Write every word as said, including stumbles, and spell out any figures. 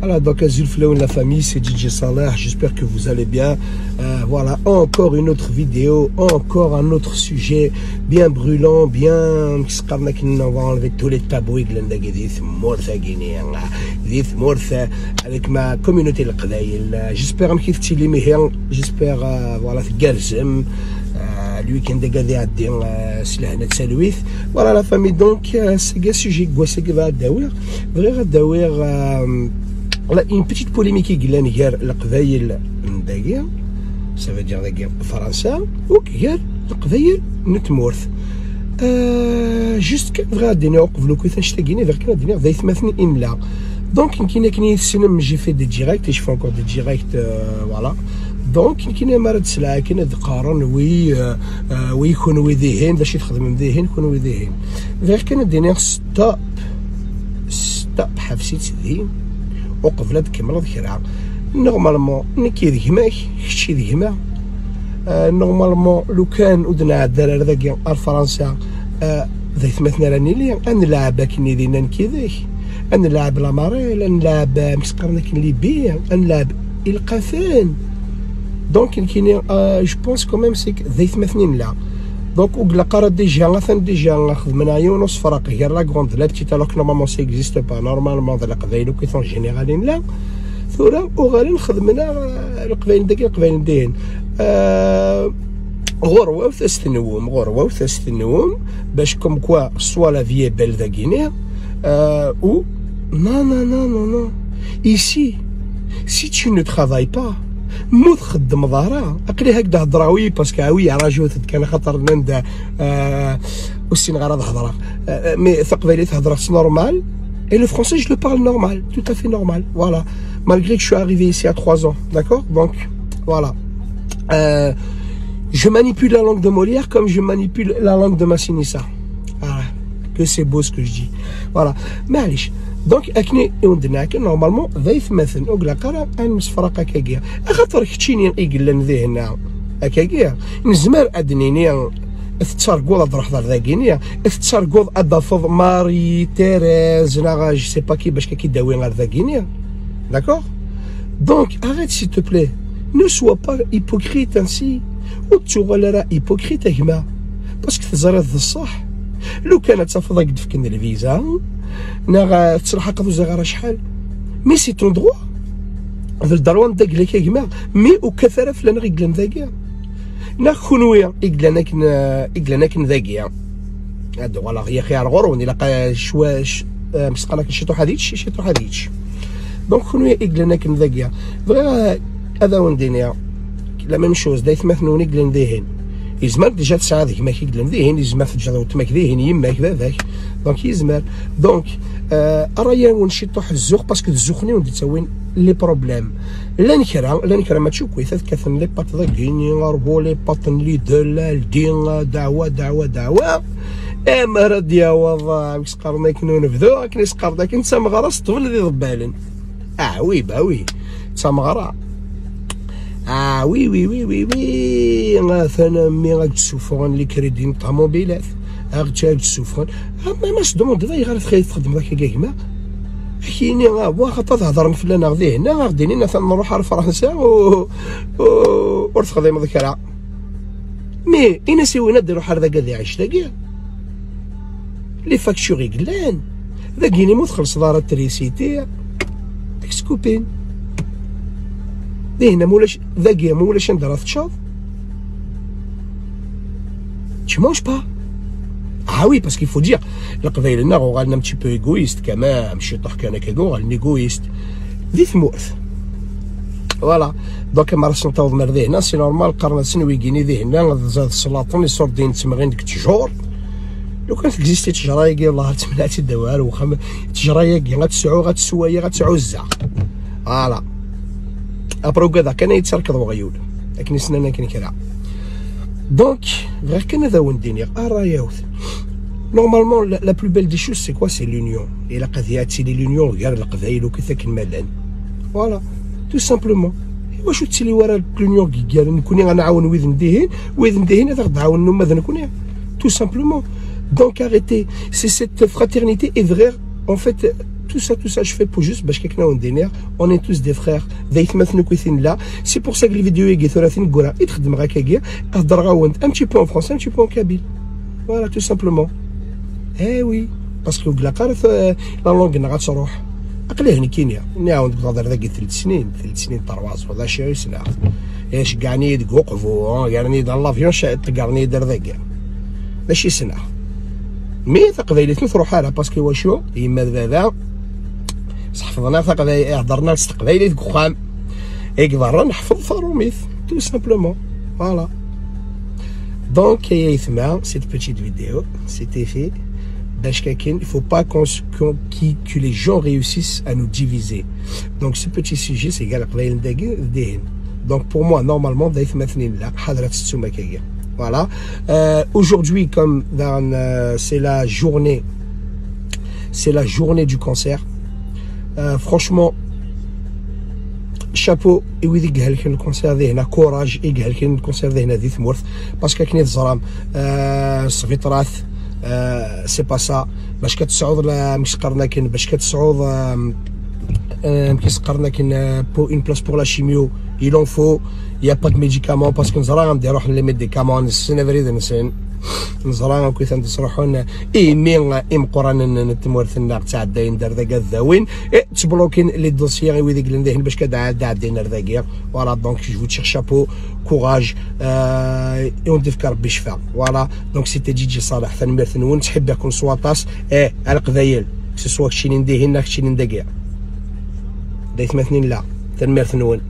Voilà, donc azul flaoun la famille, c'est D J Salah, j'espère que vous allez bien. Euh, voilà, encore une autre vidéo, encore un autre sujet bien brûlant, bien, on va enlever tous les tabous, avec ma communauté, le Qbaïl. J'espère que vous allez bien. J'espère, euh, voilà, c'est Garzem. Euh, le week-end est gardé à dire, euh, c'est la Hanat Salouit. Voilà la famille, donc, euh, c'est un sujet que vous allez voir. Bɣiɣ ad d-awiɣ, euh, la, une petite polémique i yellan gar Leqbayel n dagi, ça veut dire dagi Fransa, u gar Leqbayel n tmurt. Euh, juste kan bɣiɣ ad d-iniɣ uqbel akk annect-agi, bɣiɣ kan ad d-iniɣ d aytmaten i nella. Donc, nekkini akken i tessnem, j'ai fait des directs et je fais encore des directs, euh, voilà. Donc, nekkini mi ara d-sleɣ akken ad qqaren wi, euh, euh, wi kunwi dihin, d acu i txedmem dihin, kunwi dihin. Bɣiɣ kan ad d-iniɣ stop. Stop, ḥbes-itt din. Uqbel ad tkemmleḍ kra. Normalement, nekk i d gma-k, kečč i d gma. Euh, normalement, lukan ur d-nɛedda ara dagi ar Fransa, euh, d aytmaten ara nili, ad nleɛb akken i dinna nekk yid-k. Ad nleɛb la marelle, ad nleɛb, euh, amek s-qqaren akken, les billes, ad nleɛb ilqafen. Donc, nekkini, euh, je pense quand même, c'est que d aytmaten i nella. Donc, ur ilaq ara déjà, atan déjà xedmen yiwen usefraq gar la grande et la petite, alors que normalement ça existe pas. Normalement, d Leqbayel akk i en général i nella. Tura, uɣalen xedmen, euh, Leqbayel n dagi, Leqbayel n dihin. Euh, ɣur wawt as-tenwum, ɣur wawt as-tenwum, bac comme quoi, soit la vie est belle dagini, euh, ou, non, non, non, non, non. Ici, si tu ne travailles pas, ma ur txeddmeḍ ara, aql-i ak-d-heddreɣ, oui, parce que, ah oui, rajout-d kan, xaṭer nnan-d, euh, ur ssineɣ ara ad hedreɣ. Euh, mais taqbaylit hedreɣ-tt normal, et le français, je le parle normal, tout à fait normal, voilà. Malgré que je suis arrivé ici à trois ans, d'accord ? Donc, voilà. Euh, je manipule la langue de Molière comme je manipule la langue de Massinissa. Ah, que c'est beau ce que je dis. Voilà. Maɛlic. Donc, akken i wen-d-nniɣ kan, normalement, d aytmaten, ur ilaq ara ad nemsefraq akkagi. Axaṭer keččini i yellan dihin-a, akkagi, nezmer ad d-nini, tettarguḍ ad d-truḥeḍ ar dagini, tettarguḍ ad d-tafeḍ Marie, Thérèse, neɣ je sais pas qui, bac ad k-id-tawi ar dagini. D'accord ? Donc, arrête, s'il te plaît. Ne sois pas hypocrite ainsi. Ur ttuɣal ara hypocrite, a gma. Parce que teẓriḍ d ṣṣeḥ. Lukan ad tafeḍ ad k-d-fken lviza, neɣ, euh, tettelḥaqeḍ ur ẓriɣ ara acḥal. Mais c'est ton droit. D le droit n dagla-k, a gma. Mais ur kkat ara fell-aneɣ i yellan dagi. Neɣ kunwi i yellan akken, euh, i yellan akken dagi. Ad uɣaleɣ yaxi ar ɣur-wen, ilaq, euh, cwa, c-, euh, mesqal akken ciṭuḥ ad yečč, ciṭuḥ ad yečč. Donc, kunwi i yellan akken dagi. Bɣiɣ, euh, ad awen-d-iniɣ, la même chose, d aytmaten-nwen i yellan dihin. Yezmer déjà tesɛiḍ gma-k i yellan dihin, yezmer teǧǧeḍ weltma-k dihin, yemma-k, baba-k. Donc, yezmer. Donc, euh, rray-awen ciṭuḥ zzux, parce que d zzux-nni i wen-d-ittawin les problèmes. Llan kra, llan kra mačči akk, ad kkaten les pattes dagini, arbo, les pattes n Lidl, Aldi, deɛwa, deɛwa, deɛwa. Amar ad d-yaweḍ, ah, amek s-qqaren akken unebdu, akken i s-qqaren akken, d tameɣra s ṭṭbel d iḍebbalen. Ah oui, bah oui, d tameɣra. Ah oui, oui, oui, oui, oui. Atan a mmi ad d-ssufɣen les crédits n ṭṭamubilat. Ad d-ssufɣen. Ah, ma, ma s-tdumudeḍ ayɣer txedmeḍ akka, a gma? Ad k-yini, ah, wa, xaṭer ad hedren fell-aneɣ dihin, ad ɣ-d-inin atan nruḥ ar Fransa u, u, ur texdimeḍ kra. Mais, ini-as i win ad d-iruḥ ar dagi ad iɛic dagi. Les factures i yellan. Dagi-ni ma ur txellṣeḍ ara trisiti, ad k-skupin. Dihin, ma ulac, dagi, ma ulac anda ara teččeḍ, tu manges pas. Ah oui, parce qu'il faut dire, Leqbayel-nneɣ uɣalen un petit peu égoïste, quand même, ciṭuḥ kan akka, uɣalen égoïste. Di tmurt. Voilà. Donc, ma ara sen-tawḍem ar dihna, c'est normal, qqaren-asen wigini dihna, d, d ṣṣlaṭen, iṣurdiyen ttemɣin deg ttjur. Lukan texisti ttejra-agi, Allah, ad temneɛ-tt-id-awi ar wexxam. Ttejra-agi, ad tesɛu, ad teswayeɣ, ad tɛuzzeɣ. Voilà. Après, ugadeɣ kan ad yi-d-terkeḍ weɣyul. Akken i s-nnan akken kra. Donc, bɣiɣ kan ad awen-d-iniɣ, a rrayawt. Normalement, la, la plus belle des choses, c'est quoi ? C'est l'union. Ilaq ad tili l'union gar Leqbayel akk akken ma llan. Voilà, tout simplement. Iwacu ur tettili ara l'union gar nekkni ad nɛawen wid n dihin, wid n dihin ad aɣ-d-ɛawnen uma d nekkni ? Tout simplement. Donc arrêtez. C'est cette fraternité et bɣiɣ, en fait, Tout ça, tout ça, je fais pour juste باش كيكنا وندينير. On est tous des frères. دايت ما تنكويتين لا. C'est pour ça que les vidéos يجي ثلاثين كورا يتخدم غاكاكي. اهضر غاوند un petit peu en français, un petit peu en kabyle. Voilà, tout simplement. Eh oui. Parce que la carte, la langue نغا تروح. اقليه نكينيا نعاود نهضر ذاك ثلاث سنين، ثلاث سنين ترواز ولا شي سنة. ايش كاعني دقوق فو يعني دار لافيون، تقرني دار ذاك. ماشي سنة. مي تقبايليت نروح على parce que واشو يما بابا صحفظنا تقبايليت، هضرنا تقبايليت قخام. ايك برا نحفظ فاروميت. Tout simplement. Voilà. Donc يا يثما, cette petite vidéo, c'était fait. باش كاين, il faut pas qu'on, qu'on, qui, que les gens réussissent à nous diviser. Donc ce petit sujet, c'est قال قبايل نداقي دهن. Donc pour moi, normalement, دايت مثنين لا حضرت السومة كاكيا. Voilà. Euh, aujourd'hui, comme dans, euh, c'est la journée, c'est la journée du cancer. Euh, franchement, chapeau. Et oui, يقهلكن الكونسير ذي هنا, courage. يقهلكن الكونسير ذي هنا ذي ثمورث. Parce que كني تزرام, euh, سفيطرات, euh, c'est pas ça. باش كتسعود لا مش قرنا كن, باش كتسعود, euh, euh, مكيس قرنا كن, euh, pour une place pour la chimio, il en faut. Il y a pas de médicaments parce que نزرا غندير روح les médicaments, نسن افريد نسن. نزرا كويث نتصرحون اي مين ام قران التمورث النار تعدين دار ذاك الداوين. اي تبلوكين les dossiers ويديك لندهن باش كدعدين دار ذاك. Voilà, donc je vous tire chapeau, courage, euh, et on تفكر بالشفاء. Voilà, donc c'était دي جي صالح, ثنميرث نون, تحب يكون سواطاس, ايه, على قبايل, سواء كشينين ديهن كشينين دقيق. دايت مثنين لا, ثنميرث نون.